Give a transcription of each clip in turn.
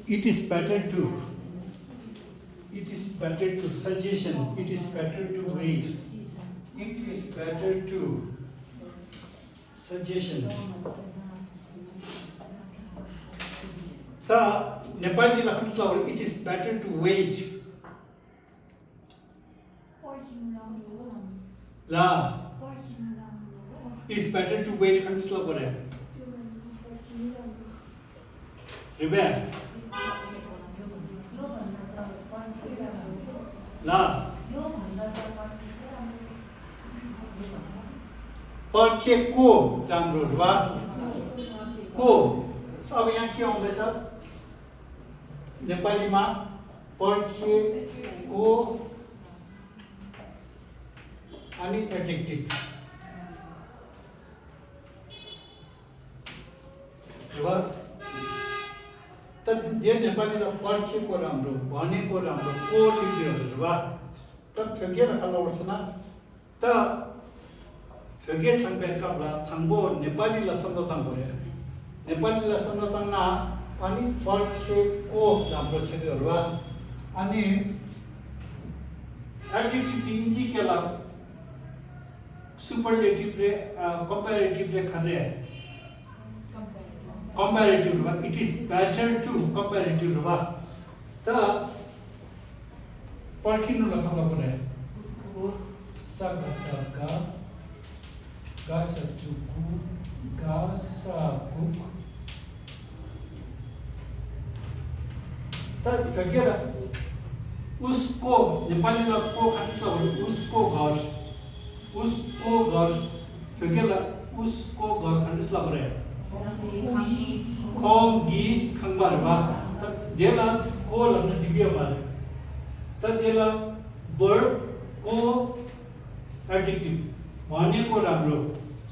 it is better to. It is better to. Suggestion. It is better to wait. It is better to. Suggestion. The Nepali Lakhans it is better to wait. La. It's better to wait until Slavore. Rebel. La. पर्खे को राम्रो वा को अब यहाँ के आउँदैछ नेपालीमा पर्खे को अनि एडजेक्टिभ वा त जे नेपालीलाई पर्खेको राम्रो भनेको राम्रो को लिदियोस् वा त फेके रखालौसना त फेके छनबेकबला थांबो नेपालीलाई सम्झौता गरे नेपालीलाई सम्झौताना अनि पर्खेको राम्रो छेहरू वा अनि एडजेक्टिभ इन्जी केला सुपरलेटिभ रे कम्पैरेटिभ रे खरे comparative it is better to comparative त पर्खिनु लखला परे सबका गासचुकु गासाकुक त फगेर उसको नेपालीमा को खासला उसको घर फगेर उसको घर खासला परे खोंगी खंगबार बा त देला को लम्न दिव्य मारे त देला वर्ब को एडजेक्टिभ भनेको राम्रो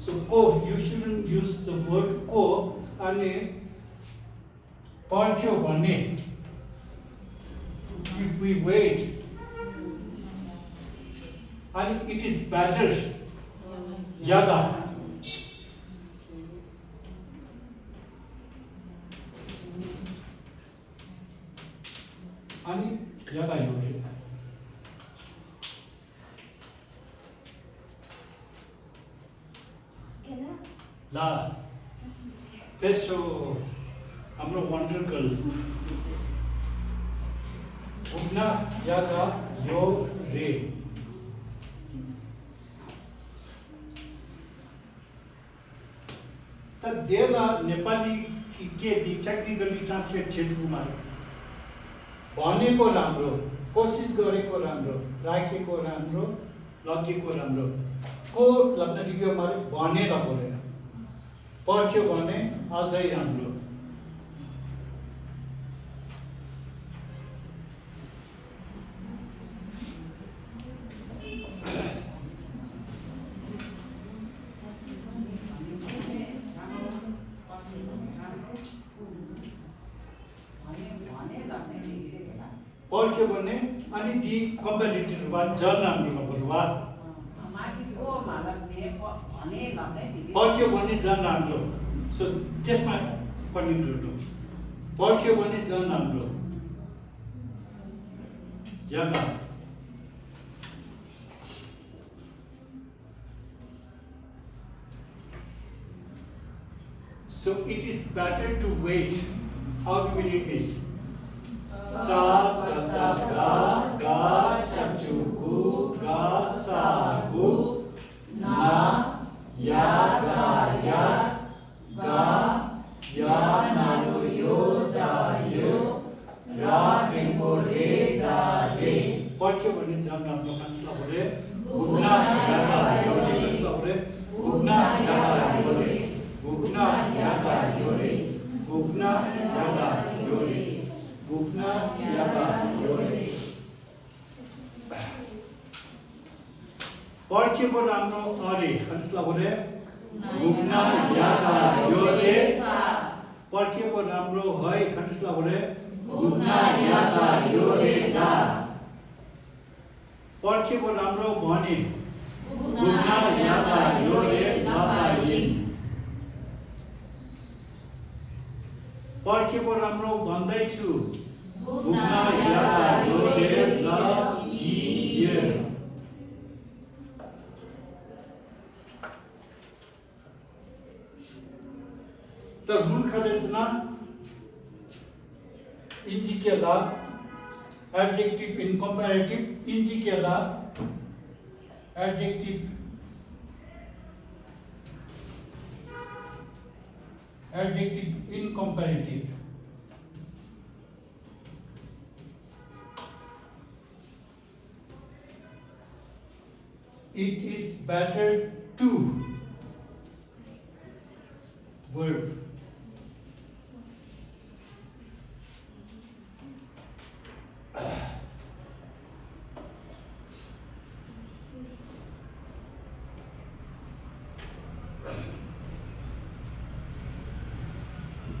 सो को you shouldn't use the word को अनि पर्ख्यो भने if we wait and it is better यादा अनि यादा योजित ला पेसो हाम्रो वन्डर गर्ल उग्ना यादा यो रे त देला नेपाली के दि टेक्निकली ट्रान्सलेट क्षेत्रमा भनेको राम्रो कोशिश गरेको राम्रो राखेको राम्रो लगेको राम्रो को लग्न टिक्यो मारे भनेर बोलेन पर्ख्यो भने अझै राम्रो पर्ख्यो भने अनि दि कम्पेटिटिभ वा जन राम्रो नगरु वा पर्ख्यो भने जन राम्रो सो त्यसमा कन्टिन्यू पर्ख्यो भने जन राम्रो यादा so it is better to wait how do we read this sa ga ga ga shachuku ga sa gu na ya ga ya ga ya nalu yo da yo ra bimbo re da re पर्ख्यो भने जन राम्रो खान्छला भरे गुना यागा यो रे खान्छला भरे गुना यागा यो रे गुना यागा यो रे गुना यागा यो रे गुना यागा यो रे पर्खेको राम्रो अरे खान्छला भरे गुना यागा यो रे पर्खेको राम्रो है खान्छला भरे गुना यागा यो रे दा पर्खेको राम्रो भने गुना यागा यो रे नपाइन पर्खेको राम्रो भन्दैछु घुम्न यागा योरे लभ हियर The rule khabesna inji ke la adjective in comparative inji ke la adjective in comparative it is better to verb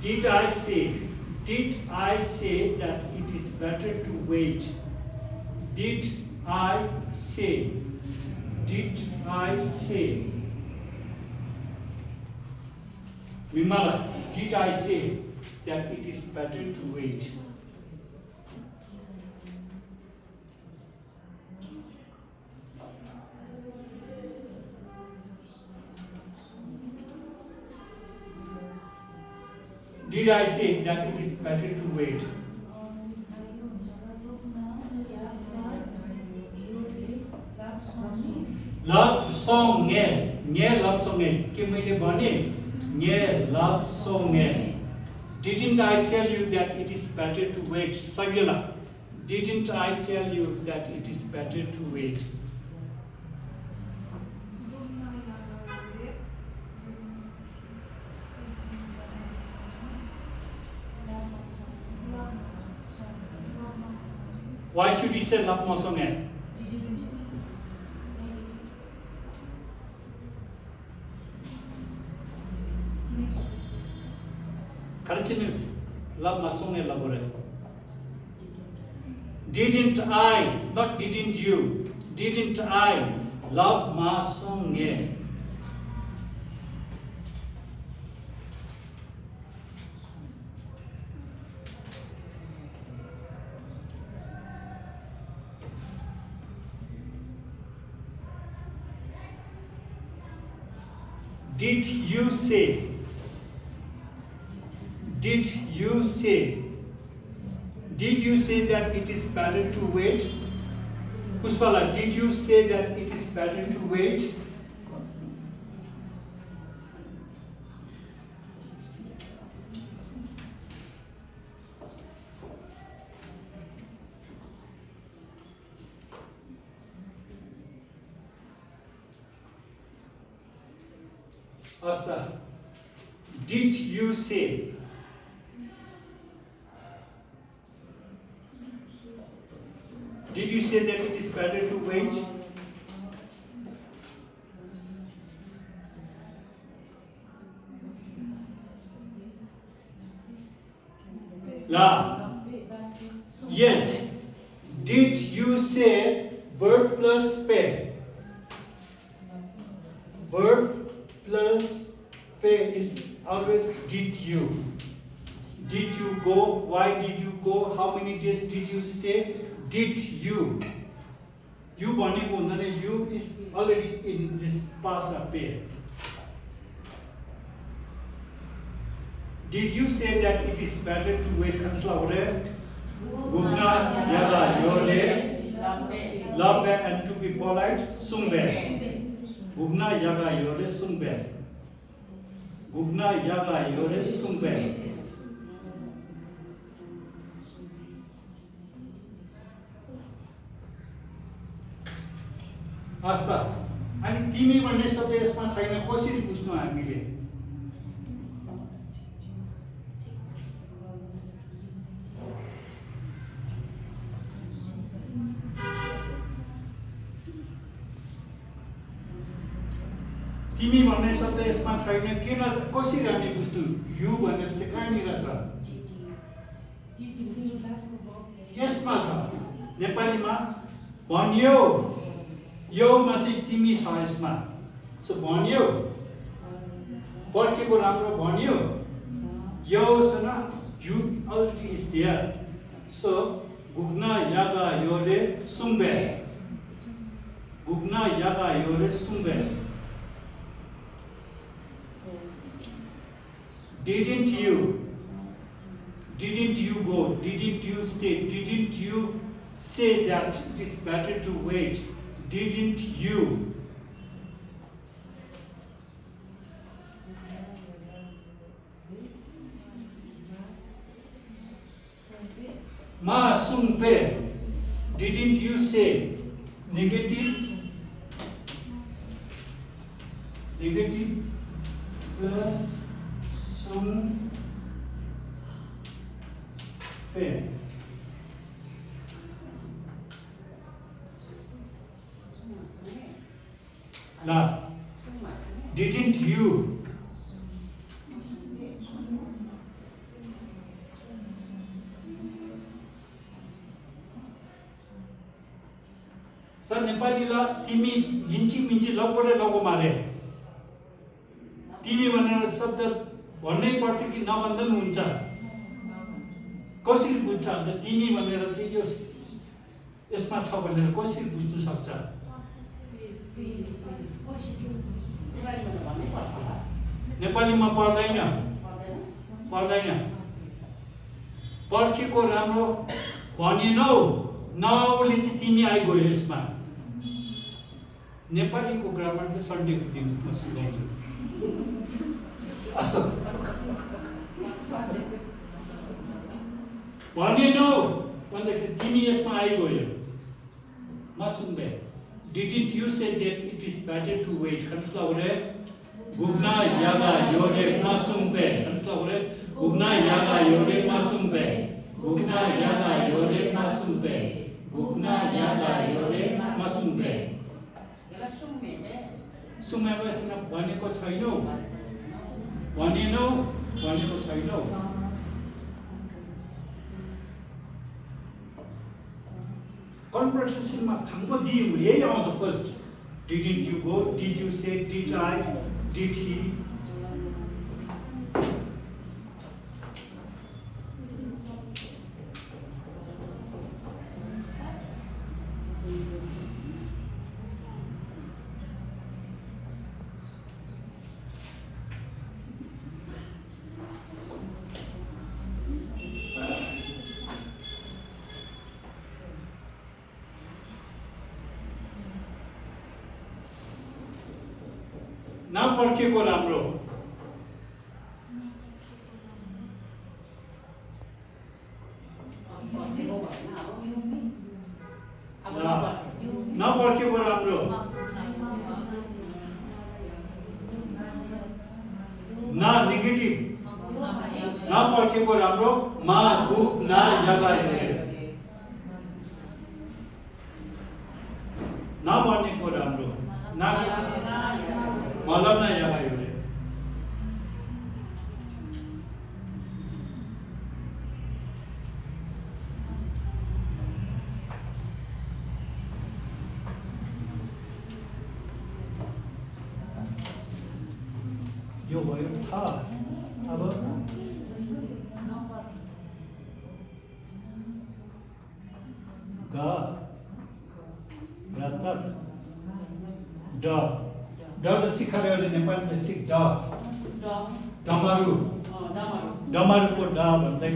Did I say that it is better to wait? Did I say? Vimala, did I say that it is better to wait? Did I say that it is better to wait? Love song love song के मैले भने love song Didn't I tell you that it is better to wait? Sagila, didn't I tell you that it is better to wait? Why should he say love song Love song Didn't I, not didn't you, didn't I love my song Did you say that it is better to wait? Pushpala, did you say that it is better to wait? Asta, did you say? Did you say that it is better to wait? La. Yes. Did you say verb plus pay? Verb plus pay is always did you. Did you go? Why did you go? How many days did you stay? Did you? You भनेको हुँदैन you is already in this past pay. Did you say that it is better to wait? Kansla hore. Gugna yaga yore. Love and to be polite. Sungbe. Gugna yaga yore sungbe. Gugna yaga yore sungbe. आस्था अनि तिमी भन्ने शब्द यसमा छैन कसरी बुझ्नु हामीले तिमी भन्ने शब्द यसमा छैन किन कसरी हामी बुझ्नु यु भनेर चाहिँ कहाँनिर छ यसमा छ नेपालीमा भन्यो यो मा चाहिँ तिमी छ यसमा सो भन्यो पर्खेको राम्रो भन्यो यो सँग You already is there. So, Gugna Yaga Yore Sumbe. Gugna Yaga Yore Sumbe. Didn't you go? Didn't you stay? Didn't you say that it is better to wait? Didn't you? Ma sung pe. Didn't you say? Negative plus sung pe. La. Didn't you? त नेपालीलाई तिमी हिन्ची मिन्ची लगोरे लगो मारे तिमी भनेर शब्द भन्नै पर्छ कि नभन्दा पनि हुन्छ कसरी बुझ्छ अन्त तिमी भनेर चाहिँ यो यसमा छ भनेर कसरी बुझ्नु सक्छ नेपालीमा पर्दैन पर्खेको राम्रो भनेनौ नौले चाहिँ तिमी आइगयो यसमा नेपालीको ग्रामर चाहिँ सन्डेको दिन म सिकाउँछु भनेनौ भन्दाखेरि तिमी यसमा आइगयो म सुन्दै Didn't you say that it is better to wait? Kanasla ore Gugna yaga yore masumbe. Kanasla ore Gugna yaga yore masumbe. Gugna yaga yore masumbe. Gugna yaga yore masumbe. Sume vasina भनेको छैनौ भनेनौ भनेको छैनौ Conversation ma thambo diu ye आउँछ first didn't you go did you say did I did he ना पर्खेको राम्रो ना पर्खेको राम्रो ना नेगेटिभ ना पर्खेको राम्रो मा गुप ना यागा ना भनेको राम्रो ना मतलब ना यागा योरे यो भयो था अब गा रतक ड ड चिक खाले नेपाली चिक ड डमरु डमरुको ड भन्दै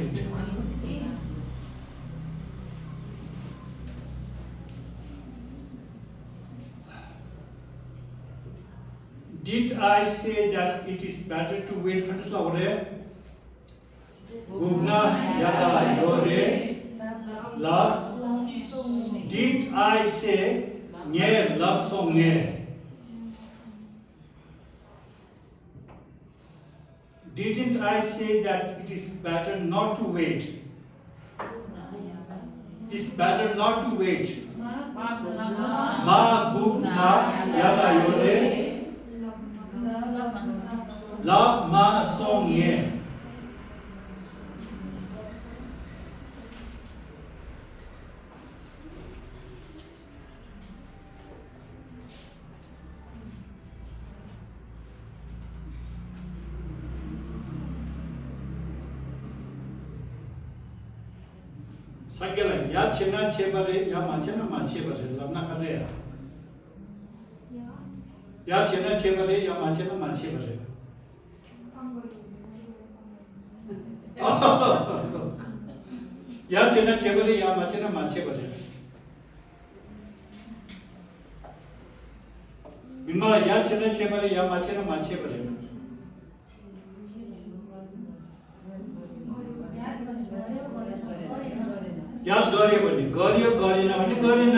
Did I say that it is better to wait? Kantasla ore Gugna yaga yore love. Did I say nge love song nge? Didn't I say that it is better not to wait? It's better not to wait. Ma gugna yaga yore love ma song ye. Sagela ya chena chebare ya machena machebare lamna khare ya chena chebare ya machena machebare ya chena chebare ya machena machebare Mimala ya chena chebare ya machena machebare याद गरियो भने गरियो गरेन भने गरेन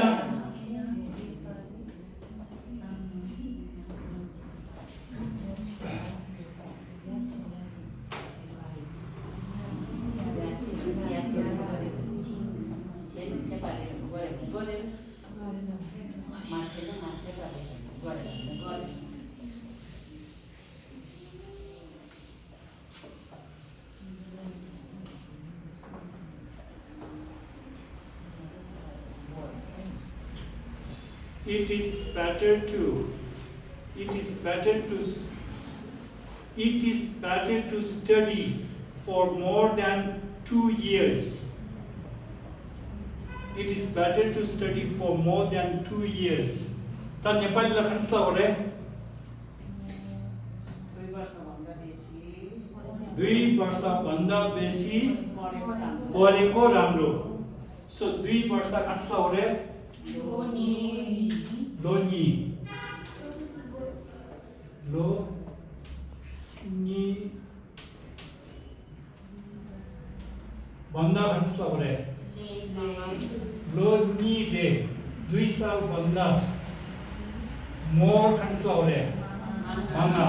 It is better to study for more than 2 years. It is better to study for more than 2 years. Ta Nepali lakhan sla ho re 2 वर्ष भन्दा बेसी पढेको राम्रो So 2 वर्ष खान्छ हो रे लोनी भन्दा खान्छ हो रे लोनी ले 2 साल भन्दा मोर खान्छ हो रे मामा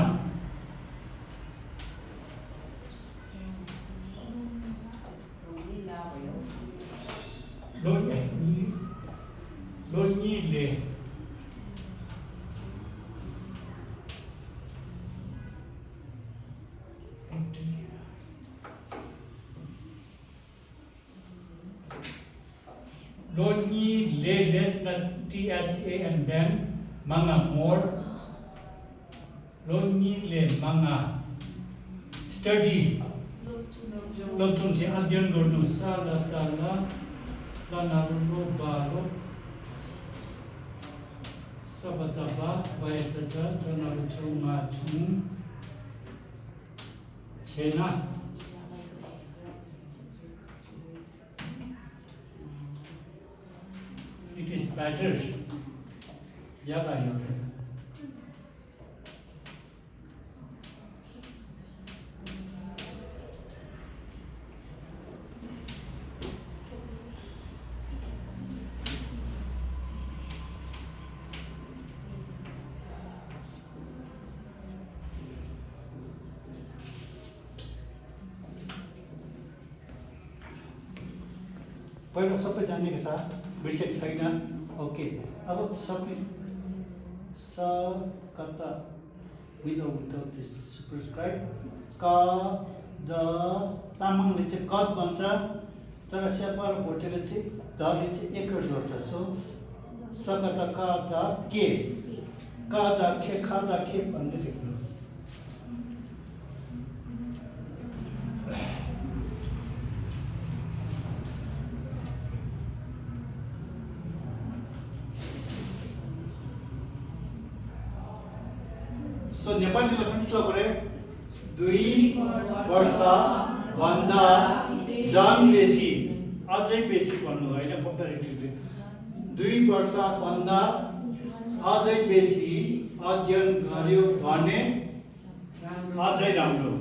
Loni le less than THA and then manga more Loni le manga study Lotun se adyan gornu sala tala lanaru baro Sabataba, Vayataja, Janaruchu, Machum, Chena. It is better. Yaba Yore. पहिलो सबै जानेको छ बिर्सेको छैन okay अब सबै कता without this सुपरस्क्राइब क द तामाङले चाहिँ कद भन्छ तर शेर्पा र भोटेले चाहिँ दले चाहिँ एक जोड्छ सो सकता क द के क द खे ख द खे भन्दै लेख्नु So Nepali lekhन sla gare 2 वर्ष भन्दा जन बेसी अझै बेसी भन्नु हैन कम्पैरेटिभली 2 वर्ष भन्दा अझै बेसी अध्ययन गर्यो भने अझै राम्रो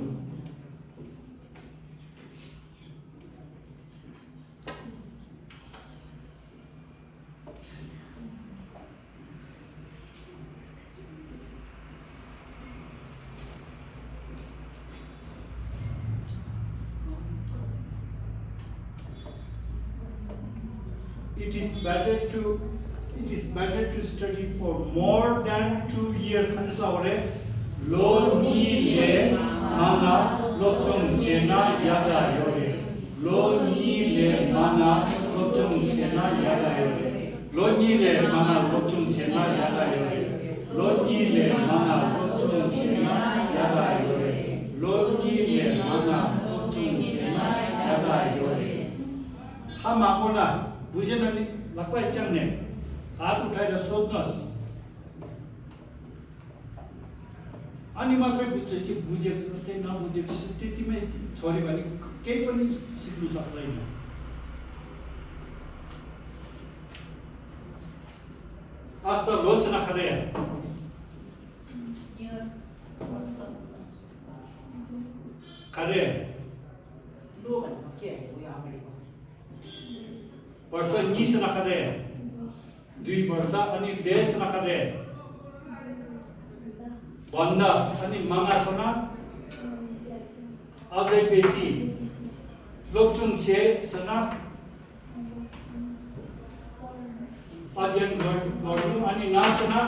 It is better to study for more than 2 years. Lo ni le mana lokchong chena yada yore. Lo ni le mana lokchong chena yada yore. Lo ni le mana lokchong chena yada yore. Lo ni le mana lokchong chena yada yore. Lo ni le mana lokchong chena yada yore. मागोला बुझेन नि लक्पै च्याङ्ने हात उठाएर सोध्नुहोस् अनि मात्रै बुझ्छ कि बुझेको जस्तै नबुझेको त्यतिमै छोड्यो भने केही पनि सिक्नु सक्दैन asta losa na kare kare lo भन्नु के हो यो अगाडिको वर्ष निस na kare 2 वर्ष अनि देश na kare भन्दा अनि मागासना अझै बेसी लोकचुङ छे सना अध्ययन गर्नु अनि नाचना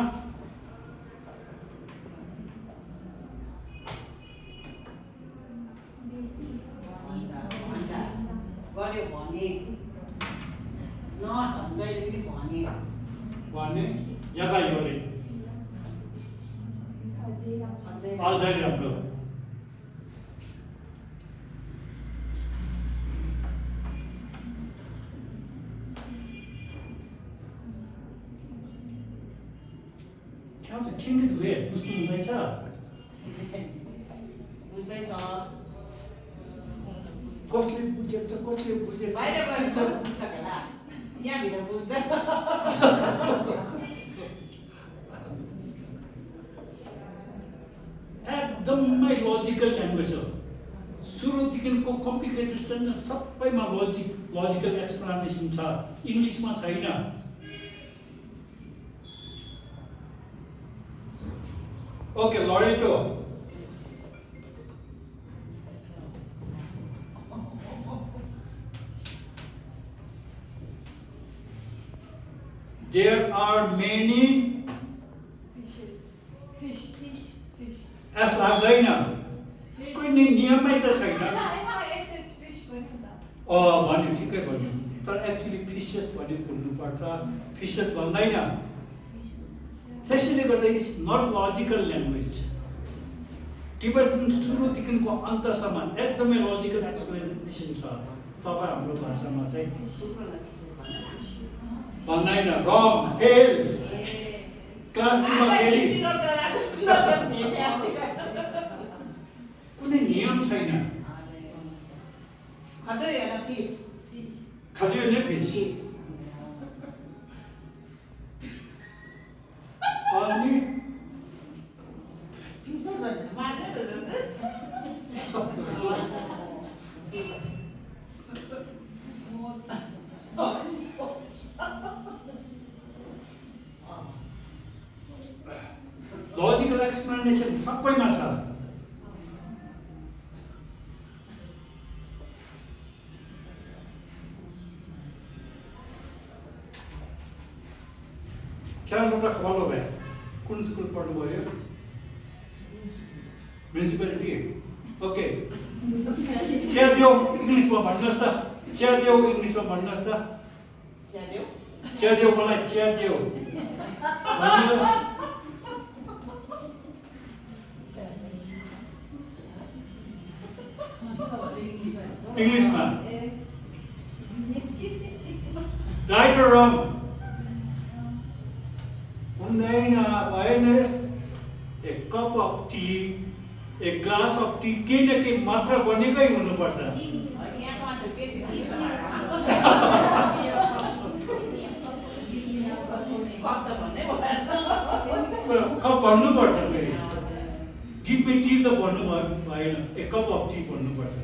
गल्यो भने नछन् जहिले पनि भने यगा योरे अझै राम्रो Can you do it? Who's doing this up? बुझ्दैछ कसले बुझेछ बाहिर गएर बुझ्छ होला यहाँ भित्र बुझ्दैन एकदमै लजिकल ल्याङ्ग्वेज हो सुरुदेखिको कम्प्लिकेटेड छैन सबैमा लजिकल एक्सप्लेनेसन छ इङ्ग्लिसमा छैन Okay, Loreto. There are many fish. as लाग्दैन कुनै नियमै त छैन भन्यो ठिकै भन्यो तर एक्चुअली फिसेस भन्ने बोल्नुपर्छ फिसेस भन्दैन त्यसैले गर्दा it's not logical language Tibetan सुरुदेखिको अन्तसम्म एकदमै लजिकल एक्सप्लेनेसन छ तपाईँ हाम्रो भाषामा चाहिँ भन्दैन रङ फेल क्लासमा फेरि कुनै नियम छैन खजो होइन फिस खज्यो नै फिस अनि फिस भन्ने मार्ने लजिकल एक्सप्लेनेसन सबैमा छ क्यालबाट फलो भयो कुन स्कुल पढ्नुभयो म्युनिसिपालिटी ओके च्यादेऊ इङ्ग्लिसमा भन्नुहोस् त च्यादेऊ इङ्ग्लिसमा भन्नुहोस् त च्यादेऊ मलाई च्यादेऊ इङ्ग्लिसमा राइट or wrong हुँदैन भएन a cup of tea a glass of tea केही न केही मात्रा बनेकै हुनुपर्छ कप भन्नुपर्छ फेरि गिभ मी टी त भन्नु भएन ए कप अफ टी भन्नुपर्छ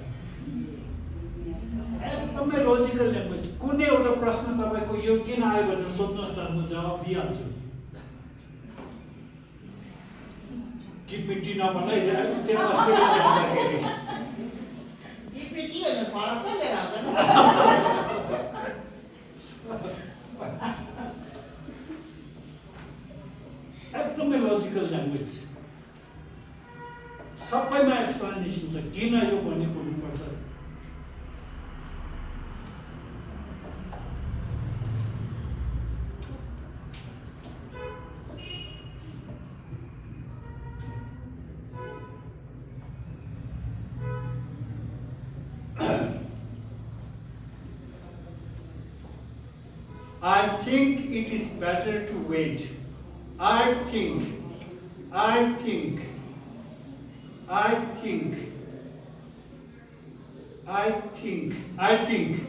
एकदमै लजिकल ल्याङ्ग्वेज कुनै एउटा प्रश्न तपाईँको यो किन आयो भनेर सोध्नुहोस् त म जवाब दिइहाल्छु गिभ मी टी नभन्दा त्यहाँ अस्ट्रेलिया जाँदाखेरि एकदमै लजिकल ल्याङ्ग्वेज सबैमा एक्सप्लेनेसन छ किन यो भनेको हुनुपर्छ I think it is better to wait. I think. I think. I think. I think. I think.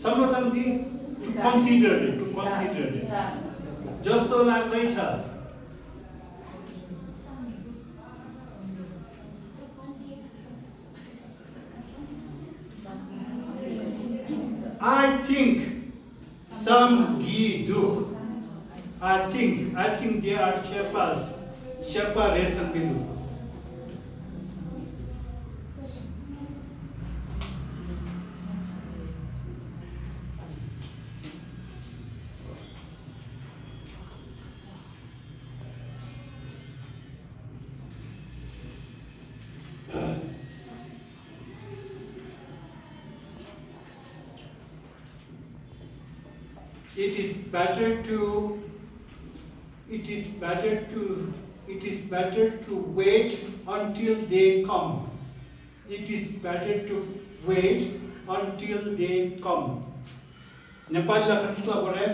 सम्मतमजी to consider it, to consider it. जस्तो लाग्दैछ I think some do. I think they are Sherpas. Sherpa Resan Bidu. It is better to wait until they come. It is better to wait until they come. Nepali लक्षणस्ला बोले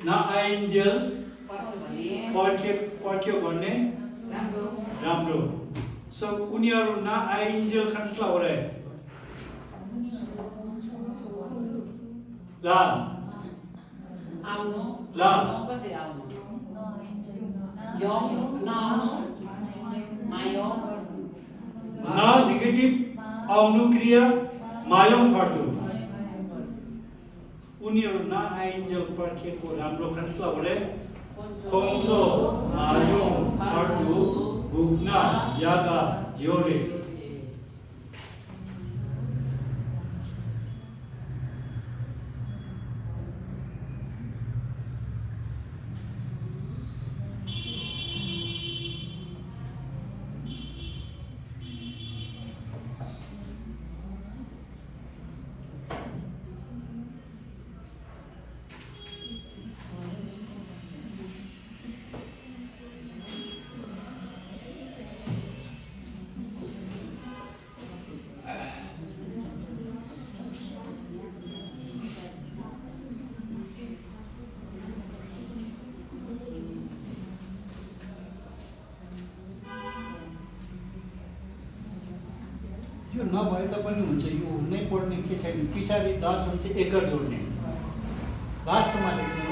ना आइन्जेल पढ्यो भने राम्रो. So उनीहरु ना आइन्जेल खण्डस्ला बोले La. Auno. La. Cos'è auno? Yom. No. Mayom. Na negative आउनु क्रिया मायम फर्दु. उनीहरु ना आइन्जेल पर्खेको राम्रो खण्डस्ला बोले खोमसो मायम फर्दु बुग्ना यागा योरे. यो नभए तापनि हुन्छ यो हुनै पर्ने के छैन पछाडी 10 हुन्छ एकर जोड्ने लास्टमा लेख्ने हो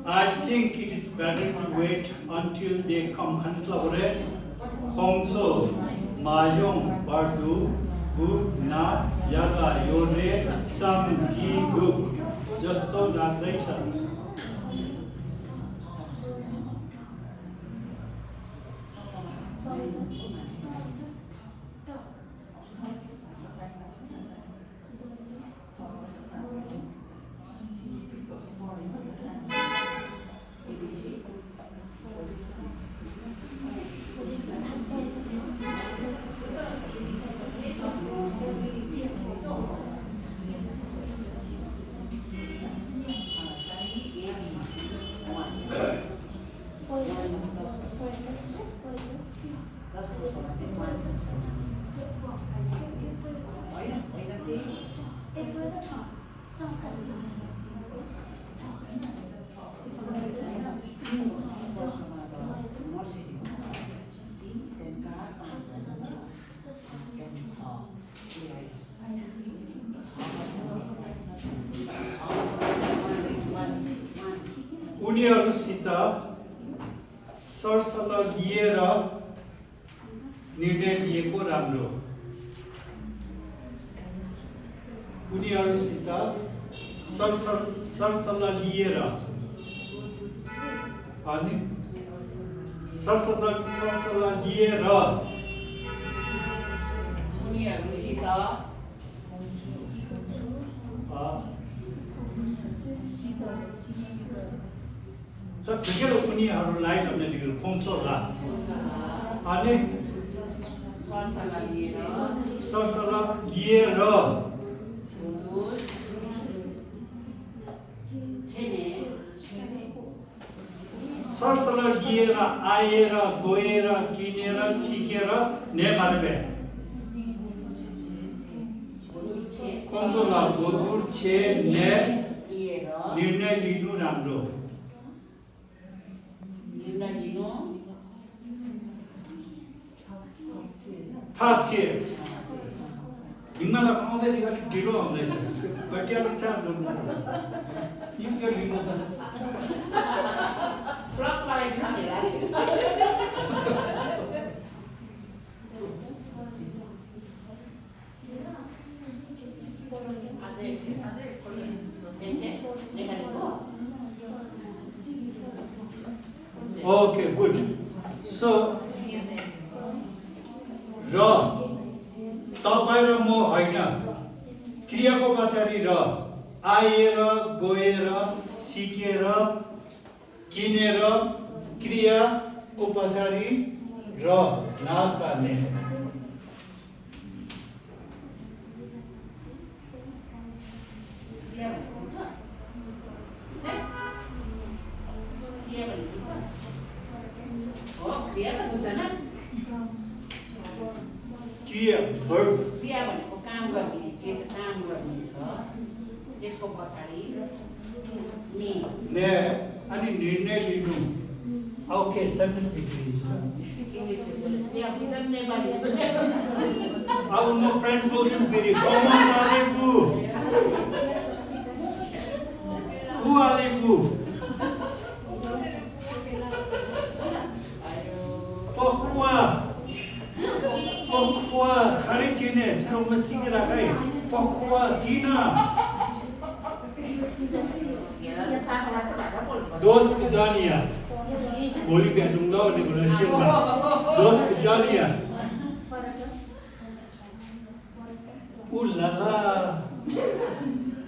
I think it is better to wait until they come खण्डस्ला बोले खोमसो मायम बर्दु बुग्ना यागा योरे समगिदुक जस्तो लाग्दैछ उनीहरुसित सरसल्लाह लिएर निर्णय लिएको राम्रो उनीहरुसित सरसल्लाह लिएर अनि सरसल्लाह लिएर उनीहरुसित त ठिकै हो उनीहरुलाई भन्ने ठिकै खोम्छ होला अनि सरसल्लाह लिएर सरसल्लाह लिएर छुदुर छेने सरसल्लाह लिएर आएर गएर किनेर सिकेर नेमार्बे कन्सोला गोदुर छे ने लिएर निर्णय लिनु राम्रो निर्णय लिनु थाप्छे हिमालय आउँदैछ अलिक ढिलो आउँदैछ बटियाले चार्ज गर्नुपर्छ यो लिनु त फ्लक लगाइदिनु होला अझै Okay, good. So, र तपाईँ र म होइन क्रियाको पछाडि र आएर गएर सिकेर किनेर क्रियाको पछाडि र नसार्ने क्रिया verb क्रिया भनेको काम गर्ने जे चाहिँ काम गर्ने छ त्यसको पछाडि ने अनि निर्णय लिनु ओके सेन्टेन्स लेखिदिन्छु इङ्ग्लिस क्रिया विधान नेपाली अब म फ्रेन्च बोल्छु फेरि कमन आलेको हु आलेको पक्वा पक्वा खाने चिने छाउमा सिकिराखै पक्वा किन दोस्त विद्यानिया भोलि भेटौँ ल भनेको रेस्टुरेन्टमा दोस्त विद्यानिया उल्लाला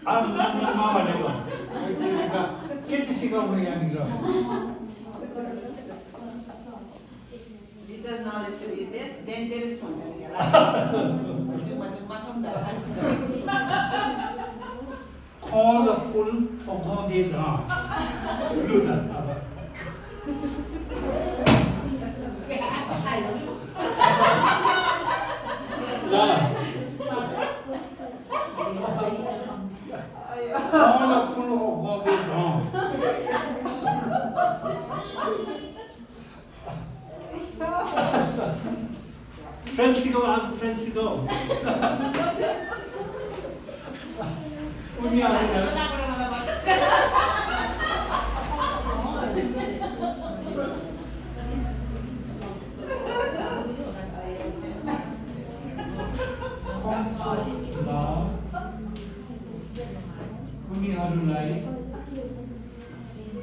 आम्मा भनेको के चाहिँ सिकाउनु यहाँनिर लिटल नलेज चाहिँ बेस्ट डेन्जरस हुन्छ नि होला जुम्मा सम्झाउँदा colorful पकाउँदै लु त अब ल colorful पकाउँदै फ्रेन्च सिकाऊ आज फ्रेन्च सिकाऊ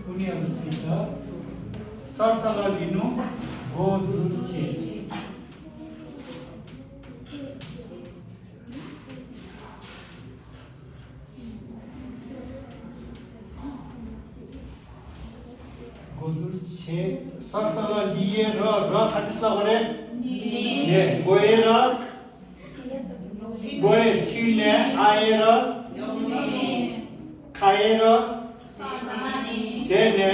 उनीहरूसित सरसल्लाह लिनु गोदुछे गोदुछे सरसल्लाह लिएर र खादिसला गरे ने गएर गए चिने आएर खाएर सेने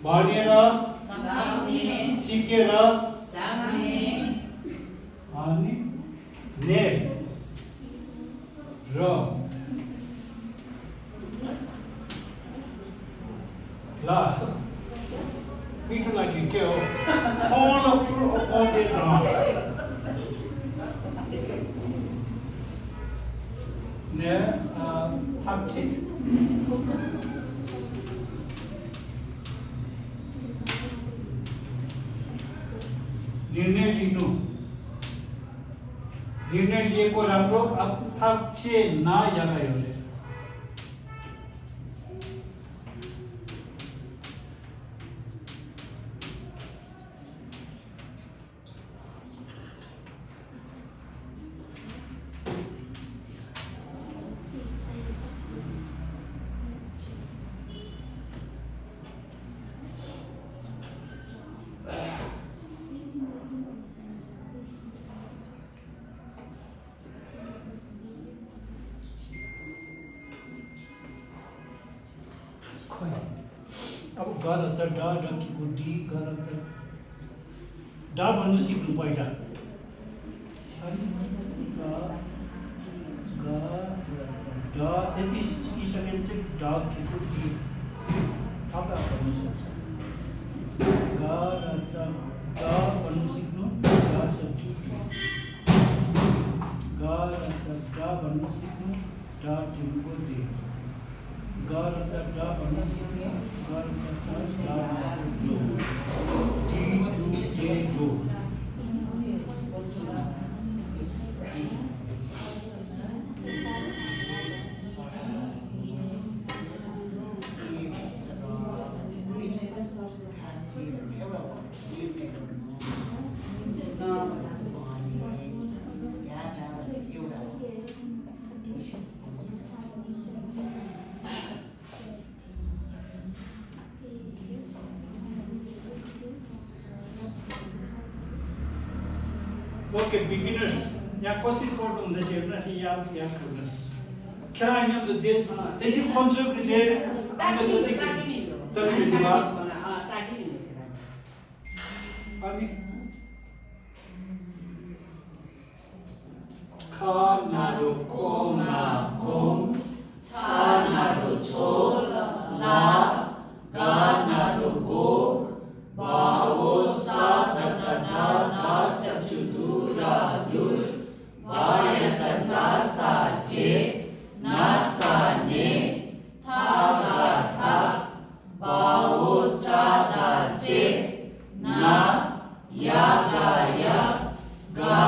भनेर सिकेर अनि ने र ल मिठो लाग्यो के हो ने थाप्छे निर्णय लिनु निर्णय लिएको राम्रो अब थाप्छे ना यागायो रे खोइ अब गर त ड डकीको डी गर त ड भन्नु सिक्नु पहिला ड यति सिकिसकेपछि चाहिँ डकीको डी अब भन्नु सक्छ गर त ड भन्नु सिक्नु ग सक्छु गर त ड भन्नु सिक्नु ड टिमको डी गर त ड भन्नु सिक्नु गर त ड डो डी डु जे डो Okay, beginners. यहाँ कसरी पढ्नु हुँदैछ हेर्नुहोस् याद गर्नुहोस् खेर होइन त्यति खोज्छु कि चाहिँ अनि ख नाडो को ना कोम छ नाडो छो ला गा नाडो गो बाओ सा द दा दा चक्षु दूरा दुल वाय त चा सा चे ना सा ने था गा था बाओ चा दा चे ना या गा या गा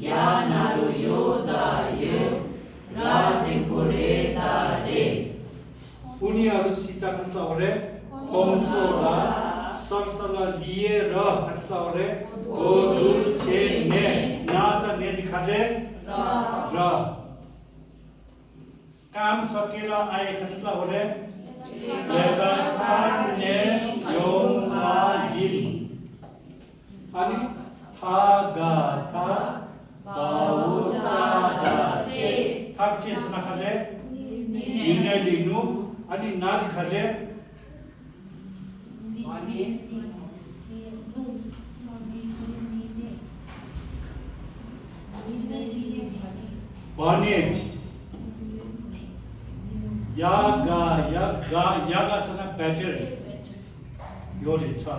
या नारु यो दा यो रा टिपुरे दा रे उनीहरुसित खस्ला ओरे खोमसोला सरसला लिएर खस्ला ओरे गोदु छे ने नाचा ने दिखाले र काम सकेर आए खस्ला ओरे लेगा छाने योमा गिल अनि था गा था बाउ चा दा छे थाक चेस नखाले निर्णय लिनु अनि नाद खाले भने या गा सँग बेटर यो रे छ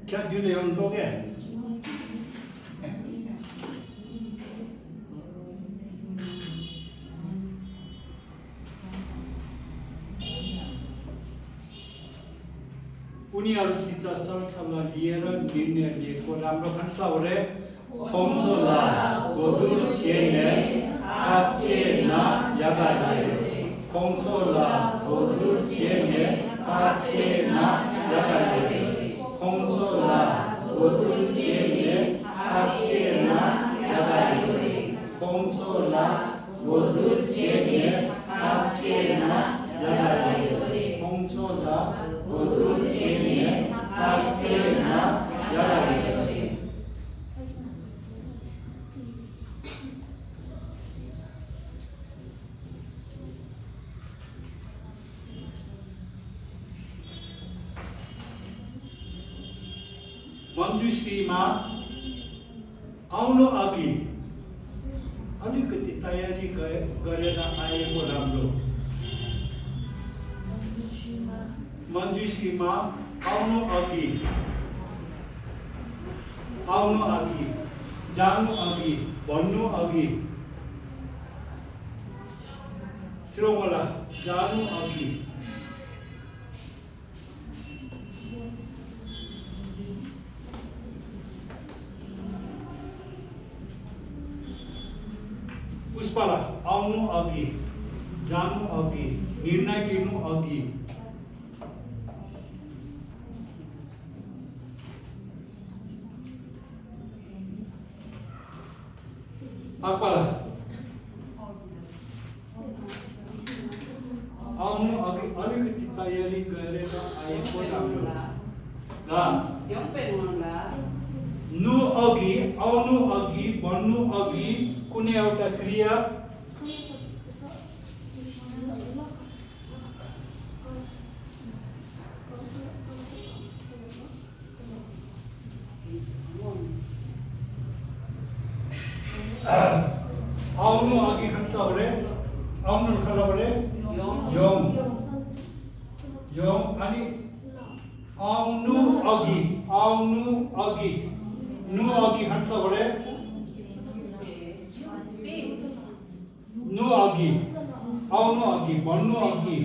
क्या दिने हम लोग हैं उनीहरुसित सरसल्लाह लिएर निर्णय लिएको राम्रो खस्ला ओरे खोमसोला गोदुर छेने आछे ना यागायो खोमसोला गोदुर छेने आछे ना यागायो खोमसोला गोदुर छेने आछे ना यागायो खोमसोला गोदुर छेने आछे ना यागायो खोमसोला गोदुर छेने आछे ना यागायो मञ्जुश्रीमा आउनु अघि अलिकति तयारी गरेर आएको राम्रो मञ्जुश्रीमा आउनु अघि जानु अघि भन्नु अघि चिरोमला जानु अघि पुष्पला आउनु अघि जानु अघि निर्णय लिनु अघि अकबला आउनु अघि अलिकति तयारी गरेर आएको राम्रो ल नु अघि आउनु अघि भन्नु अघि कुनै एउटा क्रिया आउनु अघि खान्छौरे आउनु खालौरे यम यम अनि आउनु अघि नु अघि खान्छौरे नु अघि आउनु अघि भन्नु अघि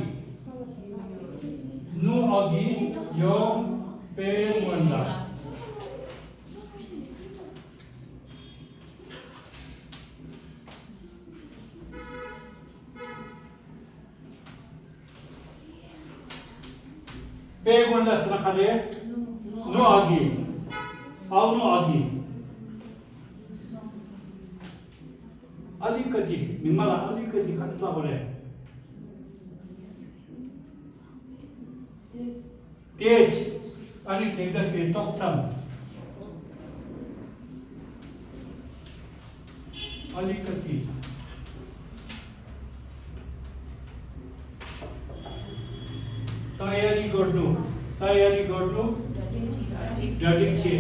नु अघि यम पे वन्दा पेगोन्दा सनखाले नो अघि आउनु अघि अलिकति मिमाला अलिकति खच्ला बरे तेज अनि देख्दा फेरि तक्छम अलिकति तयारी गर्नु जटिल छे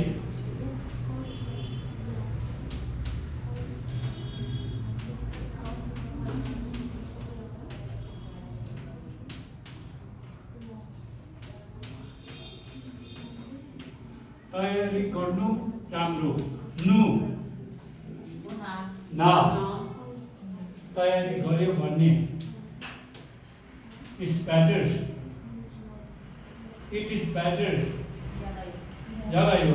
तयारी गर्नु राम्रो नु ना तयारी गर्यो भन्ने is better it is better ज्यादा यो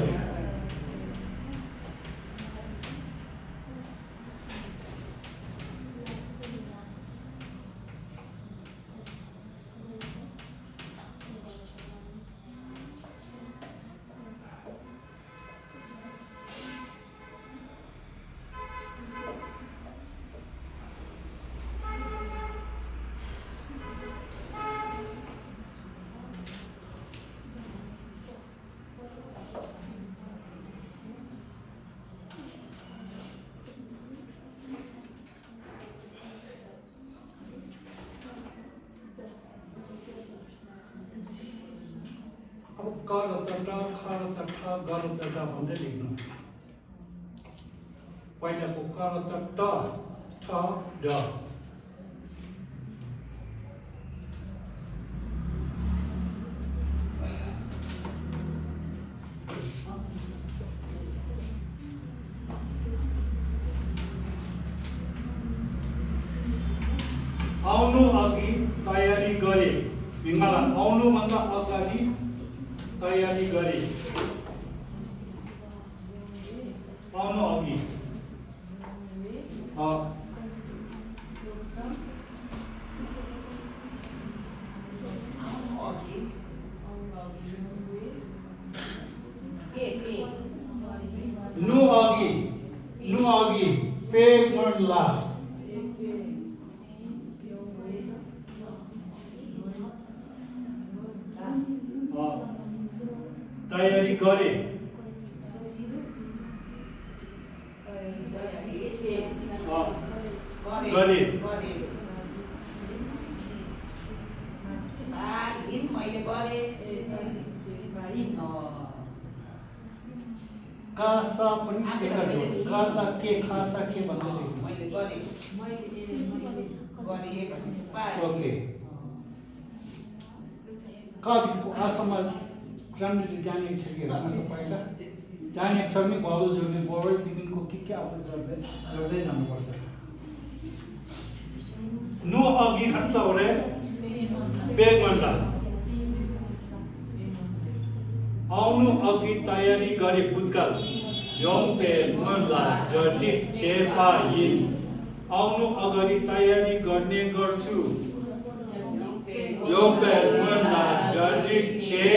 अब कर तटा खर तटा गर तटा भन्दै लेख्नु पहिलाको कर तटा ठ ड आउनु अघि तयारी गरे बिमाला आउनु भन्दा अगाडि तयारी गरे आउनु अघि नु अघि पेग मर्ला तयारी गरे गरे कासा पनि एकैचोटि कासा के खासा के भन्दै ओके कति आसम्म राम्ररी जानेको छ कि हेर्नुहोस् त पहिला जानेको छ भने बबल जोड्ने बबलदेखिको के आफू जोड्दै जानुपर्छ नु अघि खट्ला हो रे बेग भन्दा आउनु अघि तयारी गरे भूतकाल यम पे मर्ला डटी छेपा इन आउनु अगाडि तयारी गर्ने गर्छु यम पे मर्ला डटी छे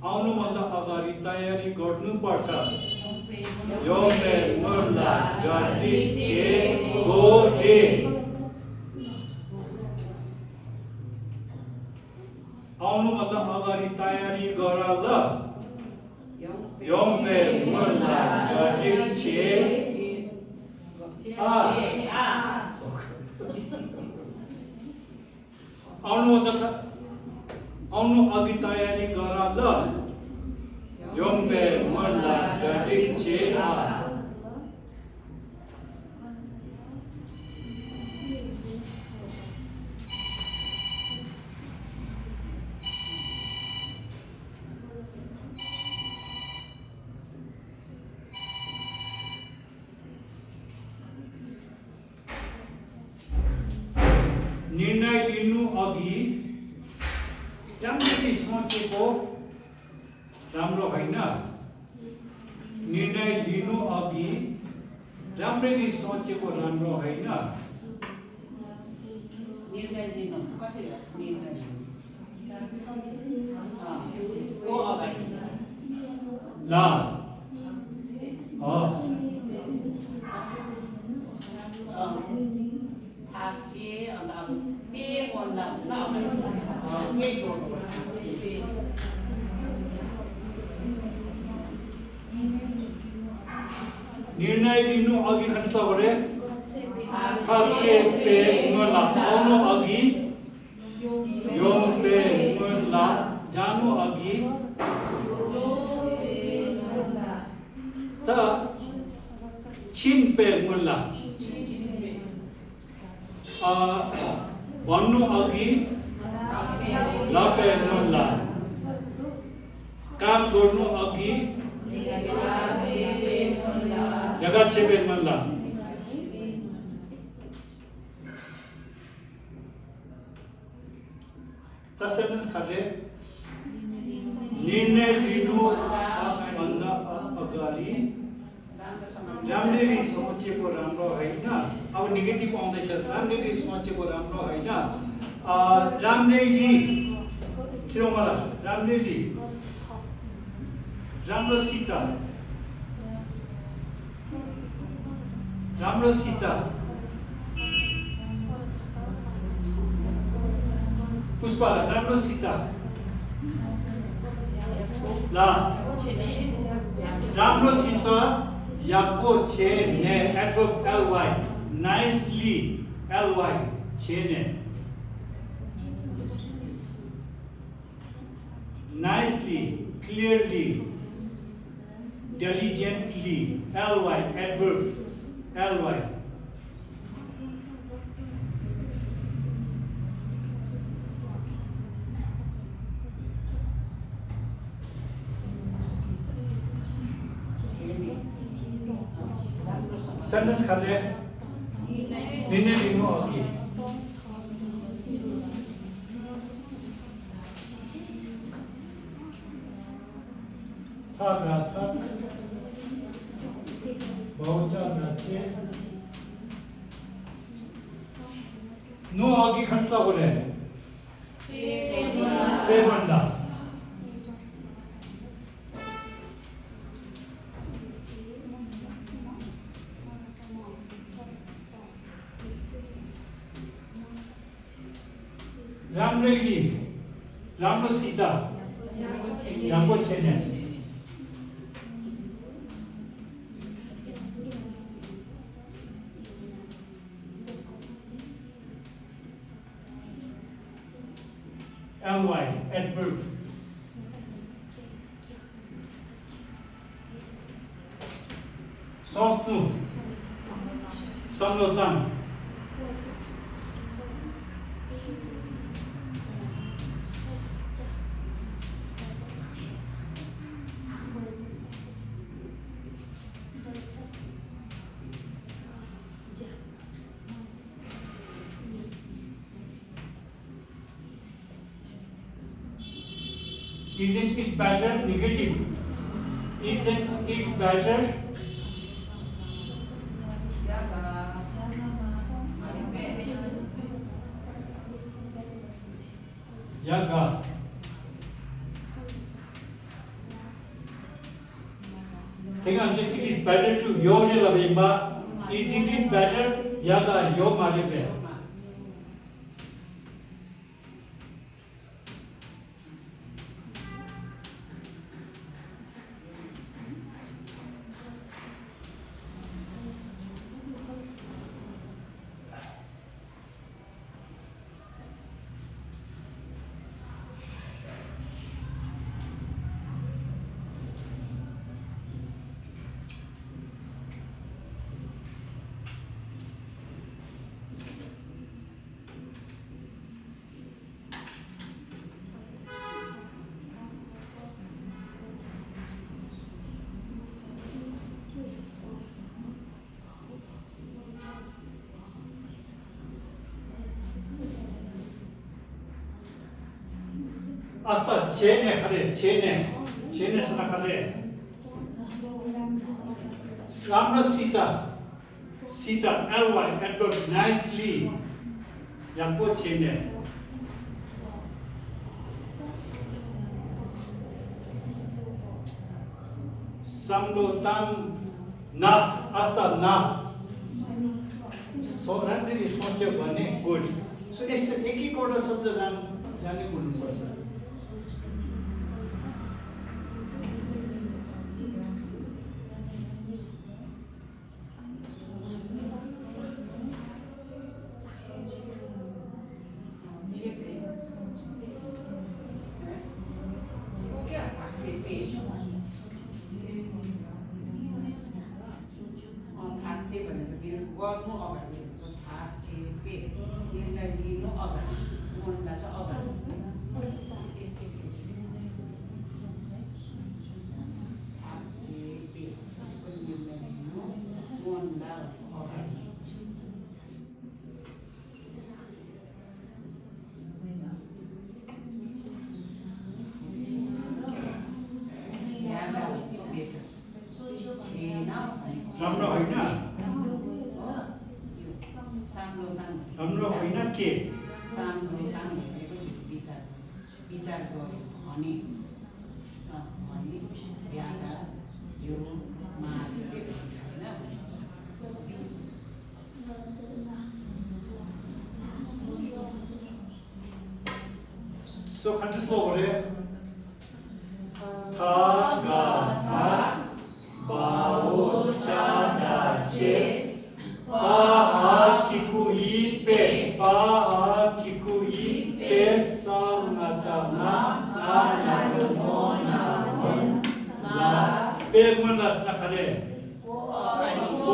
आउनु भन्दा अगाडि तयारी गर्नुपर्छ यम पे मर्ला डटी छे गो रे आउनु आउनुभन्दा अगाडि तयारी गर ल योम्पे मुला गटिल छे आउनु अघि तयारी गर ल योम्पे मुला गटिल छे निर्णय लिनु अघि राम्ररी सोचेको राम्रो होइन निर्णय लिनु अघि राम्ररी सोचेको राम्रो होइन निर्णय लिनु कसरी हो निर्णय को अगाडि ल थाक्चे अन्त अब पे बोल्दा ल यही जोड्नुपर्छ निर्णय लिनु अघि खर्च गरे थाक्चे पे मुला आउनु अघि योम्पे मुला जानु अघि त छिनपे मुला भन्नु अघि लपे मुला काम गर्नु अघि जगा छेपे मुला तसर्स खाले निर्णय लिनु भन्दा अगाडि राम्ररी सोचेको राम्रो होइन अब नेगेटिभ आउँदैछ राम्ररी सोचेको राम्रो होइन राम्ररी छिरो मलाई राम्ररी राम्रोसित पुष्पा राम्रोसित ल राम्रोसित याको छेने एडवर्ब ly nicely ly छेने nicely clearly diligently ly adverb ly sentence खाले निर्णय लिनु अघि थागा थाग बहुचा नाचे नो अघि खर्च गरे पे भन्दा राम्ररी राम्रोसित याको छेने ly adverb सोच्नु संलोधन Isn't it better? Negative. Isn't it better? Yaga. Think it is better to yo labimba. Isn't it better? Yaga yo maribe. Asta chene khare chene sana khare. Ramna Sita ly Edward nicely. Yapo chene. Samlo tam na asta na. So randomly सोचे बने good. So इस एक ही कोड़ा शब्द जाने बोलना पड़ता है. राम्रो होइन के विचार गर्यो भने यादा यो So kan du slå over det? Ta ga ta ba o cha da che pa ha ki ku I pe sam na ta na na no na mon la pe mon las na khare ko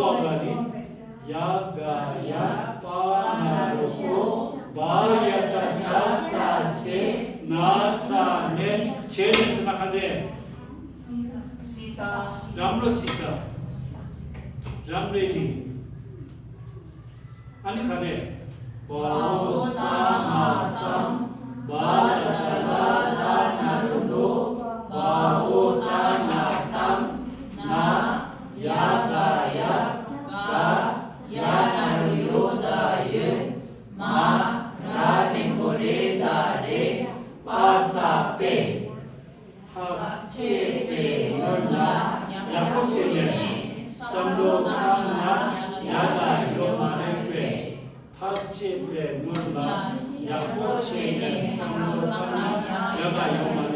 agadi ya ga ya pa na ro ko ba ya ta cha sa che na sa ne che na khare राम्रो सीता राम्रैली अनि खरे बहु समासम बालतला नरुलो बहु तानातम ना यागाया का यानारुयोदाय मा रानिमुरे दारे पासापे Chepe Nurla Yakochene Samlo Kamna Yaga Yomarepe Chepe Nurla Yakochene Samlo Kamna Yaga Yomarepe